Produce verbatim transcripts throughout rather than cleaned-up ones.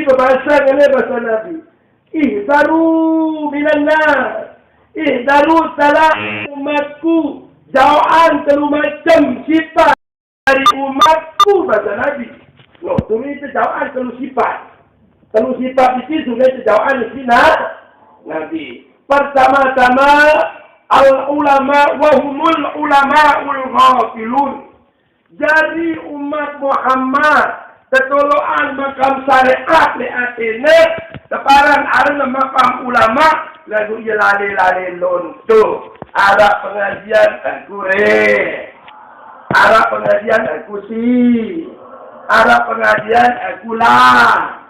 Kebasa ngene basa Nabi. Ihdaru minan nas. Ihdaru salah umatku. Jauhan telu macam sifat dari umatku basa Nabi. Loh, tulu itu jauhan telu sifat. Telu sifat itu sungai jauhan si na-, Nabi. Pertama-tama al ulama wahumul ulama ul ghafilun. Jadi umat Muhammad, tetoloan makam syariat le atene, teparan arena makam ulama, lagu ia lale-lale lonto. Arah pengajian aku re. Arah pengajian aku si. Arah pengajian aku lah.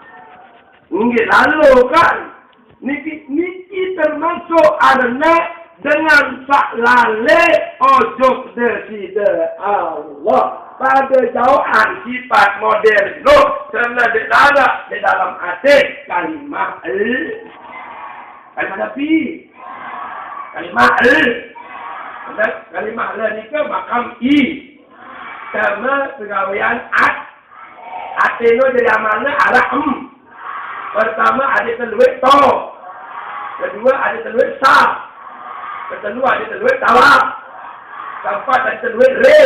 Nggih lalu kan. Niki, niki termasuk arena dengan sak lale ojok deside Allah. Pada jauhan sifat model lo karena di dalam, di dalam hati kalimah el. Kalimah nabi. Kalimah el. Kalimah el nika makam i. Sama pegawean at Ateno jadi amalnya arah em. Pertama ada teluik to. Kedua ada teluik sa. Ketelu ada teluik tawa. Keempat ada teluik re.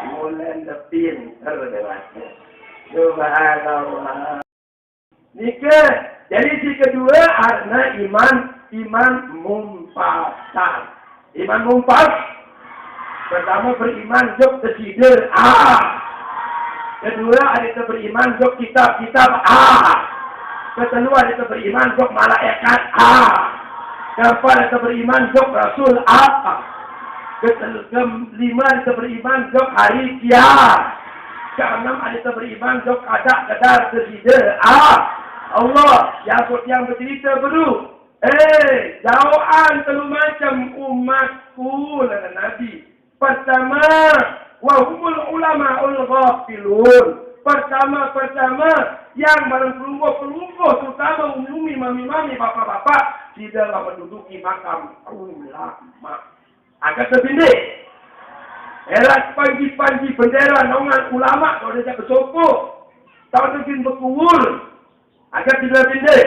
Mulai pinter dewasa. Subhanallah. Nika, jadi si kedua arena iman, iman mumpasar. Iman mumpas. Pertama beriman jok keside A. Kedua ada kita beriman jok kitab-kitab A. Kedua ada kita beriman jok malaikat A. Keempat ada kita beriman jok rasul A. Ketel-, kelima ada kita beriman jok hari kiamat. Keenam ada kita beriman jok ada kedar keside A. Allah, ya yang bercerita beru. Eh, jauhan telu macam umatku, kata Nabi. Pertama, wahumul ulamaul ghafilun. Pertama, pertama, yang barang pelungguh-pelungguh, terutama umumi, mami-mami, bapak-bapak, tidak menduduki makam ulama. Agak terpindik. Erat panji-panji bendera naungan ulama kalau dia bersopok. Tahu tu bin berkuul. Agak tidak pindah.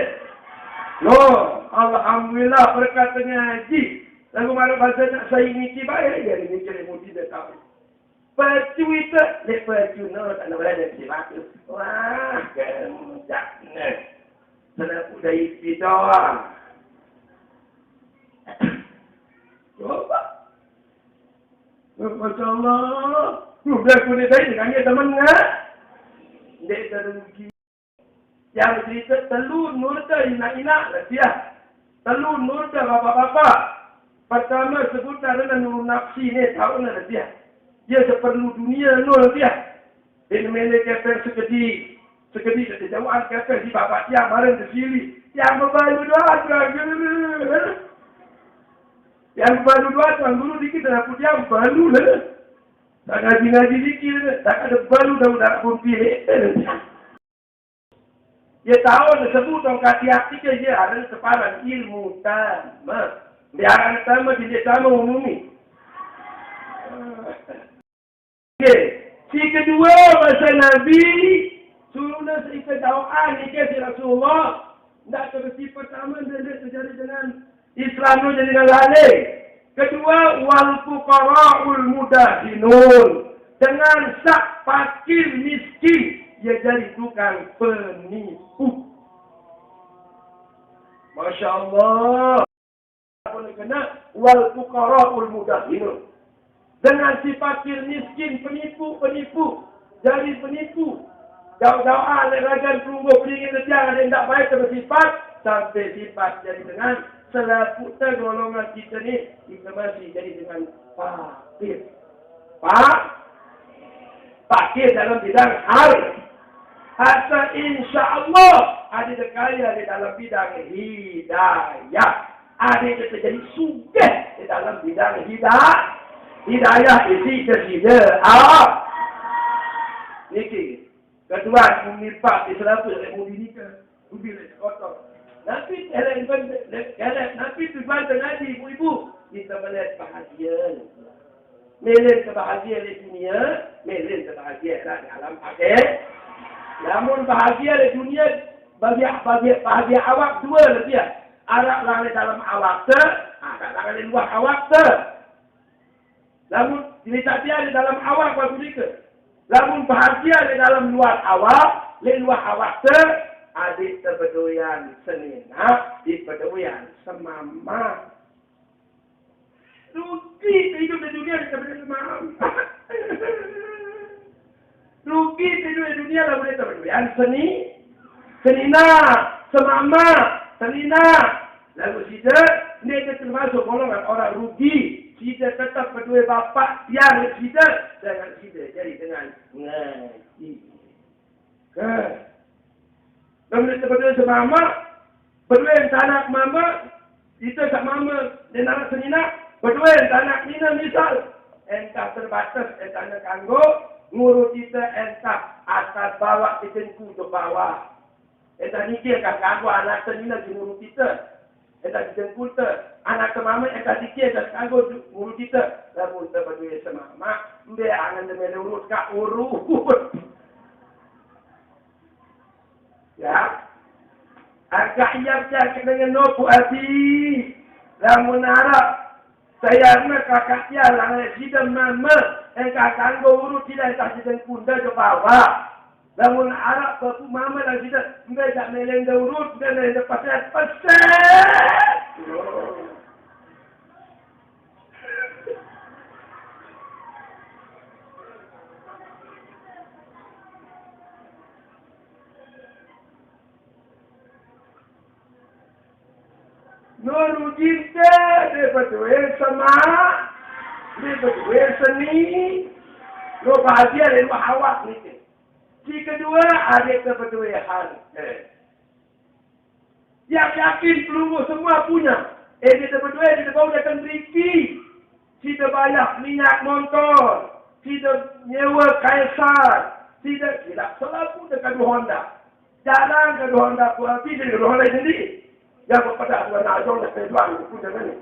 Loh, alhamdulillah berkat ngaji. Lagu mana bahasa nak saya niki baik ya ini kira mudi dah tahu. Pacu itu, lek pacu no, tak ada berada di batu. Wah, kemudian. Sana udah itu doang. Coba. Masya Allah. Udah kulit saya dengan dia teman nggak? Dia rugi. Yang cerita telu nurta ina-ina lah dia. Telu nurta bapa-bapa. Pertama sebut ada nurun nafsi ni tahu lah dia. Dia seperlu dunia nol dia. Dia mele keper sekedi. Sekedi kejauhan keper di bapa dia bareng ke sili. Yang bebalu doa tu. Yang bebalu doa tu guru dikit dan aku dia balu lah. Tak ngaji-ngaji dikit, tak ada balu dah udah pun pilih. Dia tahu disebut tongkat tiap tiga dia ada separan ilmu tamat. Dia akan tamat dia sama umumi. Okey. Si kedua masa Nabi suruh nasi kejauhan ni ke si Rasulullah. Nak terus pertama dia terjadi dengan Islam tu jadi lalai. Kedua, wal fuqaraul mudahinun. Dengan sak fakir miskin, dia jadi tukang penipu. Masya Allah. Apa nak kena? Wal fuqaraul mudahinun. Dengan si fakir miskin, penipu-penipu, jadi penipu. Jauh-jauh ah, lek rajan pelungguh pelingin lejang ada yang tak baik sama sifat, sampai sifat jadi dengan selaku golongan kita ni, kita masih jadi dengan fakir. Pak? Fakir dalam bidang hal. Asal insya Allah ada kaya di dalam bidang hidayah. Ada kita jadi sugih di dalam bidang hidayah. Hidayah isi kesida. Ah. Niki. Ketua menipak di seratus ribu dinika. Ubi le kotor. Nabi elek elek nabi tujuan ngaji ibu-ibu. Kita melihat bahagia. Milen kebahagiaan di dunia, milen kebahagiaan di alam akhir. Namun bahagia di dunia Bahagian, bahagian, bahagian awak dua lebih. Araq langan leq dalem awak te, araq langan leq luah awak te. Lamun cerite tiang leq dalem awak baruq nike. Lamun bahagia leq dalem luah awak, leq luah awak te, adeq te bedoyan senine, ndeq bedoyan semame. Rugi te idup leq dunie ndeq te bedoyan semame. Rugi te idup leq dunie lamun ndeq te bedoyan seni-, senine, semame, senine. Laguq side ndeq termasuk golongan orang rugi. Side tetep bedoe Bapaq tiang leq side, dengan side jari dengan ngaji. Ke. Lamun ndeq te bedoe semame, bedoe entan anak mame, ite saq mame, ndeq naraq senine, bedoe entan anak nine misal, entan terbatas entane kanggo ngurut ite entan asal bawaq tejengku ojok bawaq. Entan nike entan kanggo anak te nine jaq ngurut ite. Entan jaq jengku te, anak te mame entan nike entan kanggo ju-, ngurut ite. Lamun te bedoe semame, mbe angen te mele urut kaq urut. Ya. Angkaq ie jaq kedengen nopo abi. Lamun araq Sayang ne kakaq tiang, langan leq side mame, engkah kanggo urut side entan side kunde ojok bawaq. Lamun araq bapuq mame langan side, mbe jaq mele ndeq urut, mbe mele ndeq peset-peset. No rujinte ndeq bedoe semaq, ndeq bedoe seni, no bahagie leq luah awak nike. Siq kedue, adeq te bedoe harte. Tiang yakin pelungguh semua punya. Eh, ndeq te bedoe, ndeq te bau dateng deriki. Side bayah minyak montor, side nyewe Kaisar, side silaq selapuqde kadu Honda. Jarang kadu Honda ku abi, jadi kadu Honda sendiri. Yang bepedah dua najong dah keduan ku jangan ni.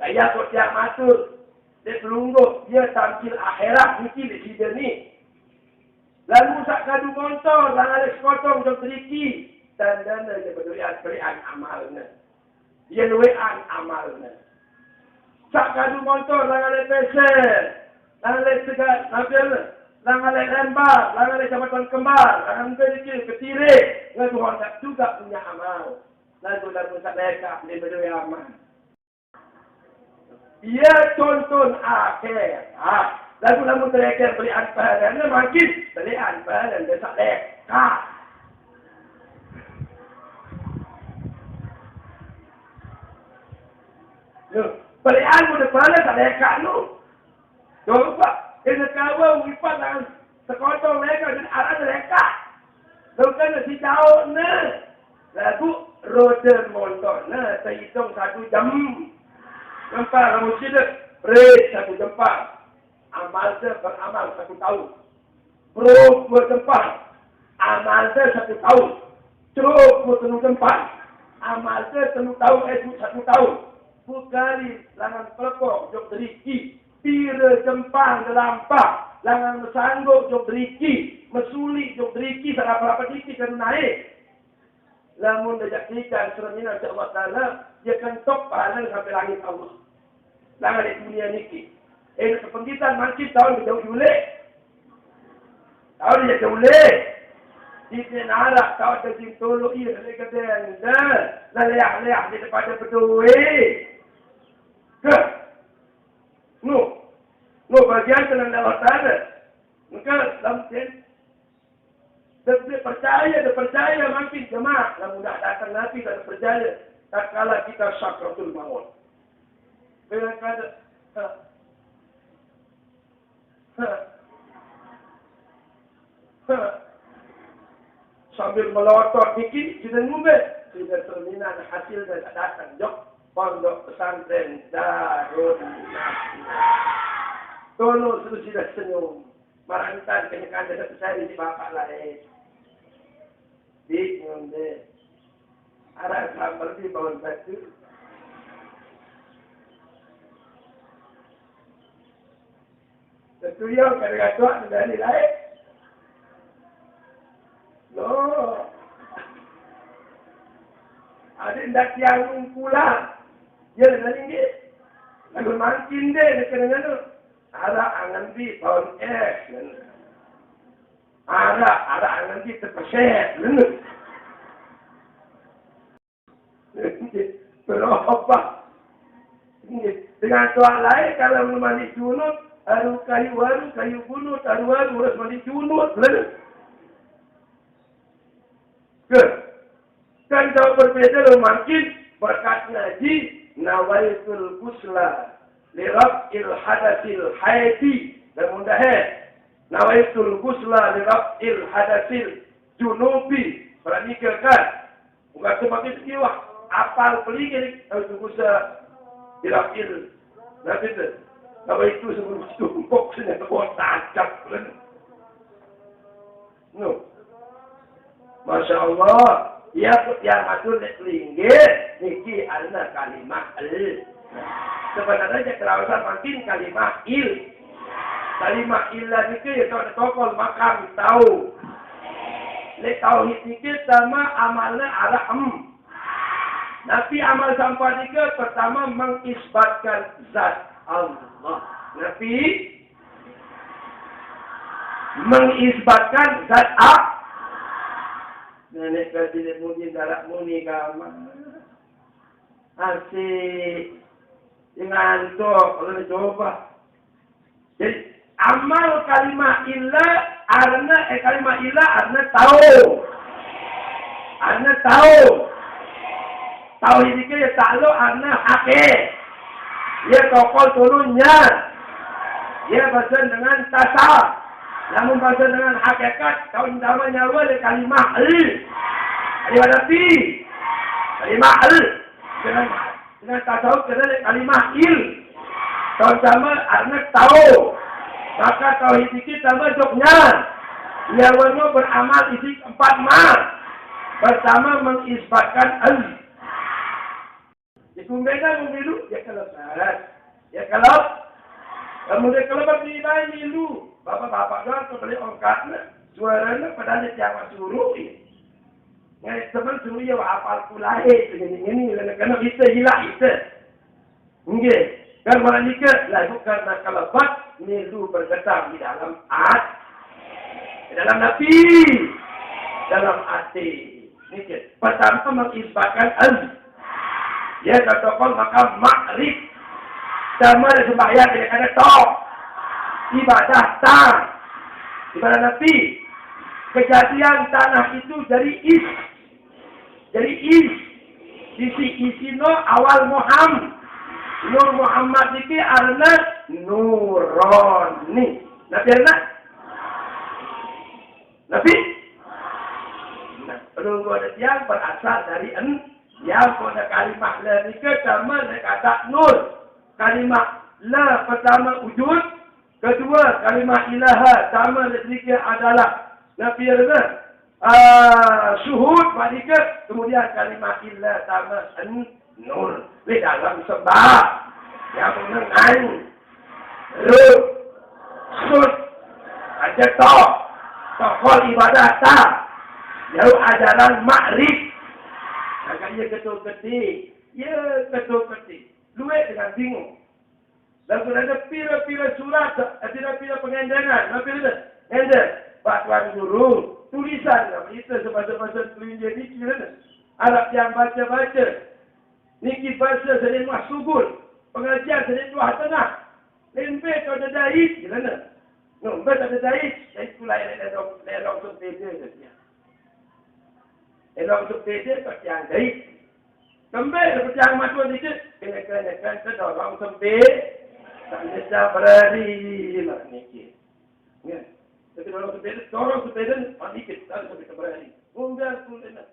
Kaya kok tiang matur, leq pelungguh, ie tampil akhirat niki leq side ni. Lalu saq kadu montor, langan leq sekotong ojok deriki, tandene ie bedoe beleqan amalne. Ie lueqan amalne. Saq kadu montor langan leq Pesel, langan leq Tegal, langan leq Lembang, langan leq Jabatan Kembar, langan leq Kediri, ngeduhon saq jugaq punya amal. Laguq lamun saq lekaq ndeq bedoe amal. Ie tonton akhirat. Laguq lamun teleq beleqan pahalene, mangkin beleqan pahalene saq lekaq. Loh, beleqan mode pahale saq lekaq no. Coba, kene kawe wipat dengan sekotong lekaq, dan araq lekaq. Lo kan si jauh ne. Laguq rode montorne teitung satu jam. Ngempar kamu side, rit satu jempar. Amalte beramal satu taun. Beruh due jempar, amalte satu taun. Ceruh due telu jempar, amalte telu taun, eh, satu taun. Bukali langan pelepok jok deriki, pire jempar ngelampah, langan mesanggup jok deriki, mesuli jok deriki, serape-rape dikit kadu nae. Lamun dejak ikan sereminan siq Allah Taala, ie kentok pahalene sampe langit Allah. Langan leq dunie niki. Eh, leq pebangkitan mangkin taun jauq juleq. Taun jauq juleq. Ite naraq taun daging toloq ie leq gedeng. Dah, leah-leah ie pade bedoe. Ke. No. No bagian tenang Allah Taala. Maka lamun Ndeq percaye, ndeq percaye mangkin jemaah, lamun dah dateng Nabi, ndeq percaye, tatkala kita sakratul maut. Kadang-kadang, ha. Ha. Ha. Sambil melotot niki, side ngumbe, side cerminan hasilne ndeq dateng, jok Pondok Pesantren Darun Nasia. Tono suruh side senyum. Marantan kene kande satu sari di bapak lain. Di ngonde. Araq sambel di bawon batu. Tetu yo kade gatok dari lain. Loh. Ndak tiang pulang. Ya, nggih. Lagu mangkin deh, nek kena ngono. Araq angen di taun es. Araq, araq angen di tepesek. Berapa? Nggih. Dengan soal lain, kalau mandi junub, aru kayu aru, kayu gunut, aru aru, harus mandi junub. Ke? Kan jauh berbeda loh, makin berkat ngaji, nawaitul ghusla li raf'il hadatsil haidi. Dan mudah, eh. Nawaitul ghusla li raf'il hadatsil junubi. Perhatikan. Bukan semakin siwah. Apal pelinggih, nawaitul ghusla li raf'il. Nanti tu. Nawaitu sebelum tumpuk sini, buat tancap. No. Masya Allah. Ya, yang matur nek linggih, niki arena kalimah el. Sebenarnya kerawasan makin kalimah il. Kalimah illa niki ya, tau tokol makam tau. Nek tauhid niki sama amalnya arah em. Nabi amal sampah niki pertama mengisbatkan zat Allah. Nabi mengisbatkan zat a. Nenek kaji muni, darak muni kama. Asik. Ngantuk, kalau coba. Jadi, amal kalimah illa, arena, eh, kalimah illa, arena tau. Arena tau. Tau ini ke ya takluk arena hake. Ya tokol turunnya. Ya bahasa dengan tasal. Namun bahasa dengan hakikat, tau utama nyawa le kalimah el. Kalimah nabi. Kalimah el. Dengan, dengan tasawuf kena le kalimah il. Tau sama arena tau. Maka tauhid iki tambah joknya. Nyawa beramal isi empat ma. Pertama mengisbatkan el. Iku beda memilu, ya kalau salah. Ya kalau, kamu dia kalau bagi main milu. Bapak-bapak doang kebeli ongkatnya. Suaranya padahal dia tiang suruh ya. Ngai teman suruh ya apal pulahe, ini, ini, karena kita hilang kita. Nggih. Karena nika lagu karena kelebat milu bergetar di dalam at, di dalam nabi, dalam ati. Niki. Pertama mengisbatkan al. Ya, protokol maka makrif. Sama ada sembahyang tidak ada tok. Ibadah ta. Ibadah nabi. Kejadian tanah itu dari is. Dari is. Isi isino awal Muhammad. Nur Muhammad iki arena nurani. Nabi arena? Nabi? Nah, perlu ada tiang berasal dari en. Yang pada kalimah la nika sama le kata nur. Kalimah la pertama wujud, kedua kalimah ilaha sama le nika adalah. Nabi arena? Ah, syuhud, manika, kemudian kalimah illa sama en-, nur. Di dalam sembah. Ya, mengenai. Ruh. Sud. Aja toh. Tokol ibadah ta. Jauh ajaran makrif. Makanya ketua gede. Ya, ketua gede. Luwek dengan bingung. Lamun ada pira-pira surat, pira-pira pengendengan, pira-pira ngenden. Pak Tuan Guru, tulisan, nah, itu semasa-masa kelinci ini, kira Arab yang baca-baca. Niki baca Senin Wah Sugul, pengajian Senin Wah Tengah. Lembe kau ada dait, kira. Nombor ada dait, dait pula yang lelong, lelong tu beda saja. Elok sepeda seperti yang dait. Kembali seperti yang matua dikit, kena-kena kan terdorong sempit. Tak bisa berlari lah niki. Ya. Tapi dorong sepeda, dorong sepeda, panik kita sampai berlari. Unggal pun enak.